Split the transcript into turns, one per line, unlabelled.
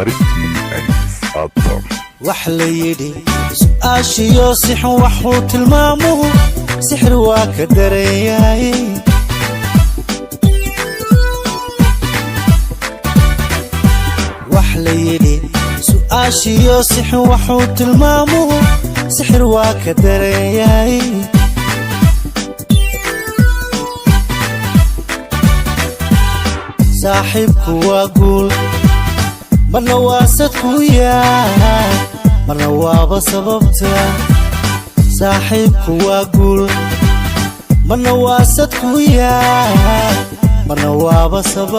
saaristii Anis Atom.
Wax la yidhi su'aashiyo sixun waxuu tilmaamuhu sixir waa ka dareeyaay. Wax la yidhi su'aashiyo sixun waxuu tilmaamuhu sixir waa ka dareeyaay. Saaxiibku waa guul, marna waa sadku yaa, marna waaba sababta. Saaxiibku waa guul, marna waa sadku yaa, marna waaba sabab.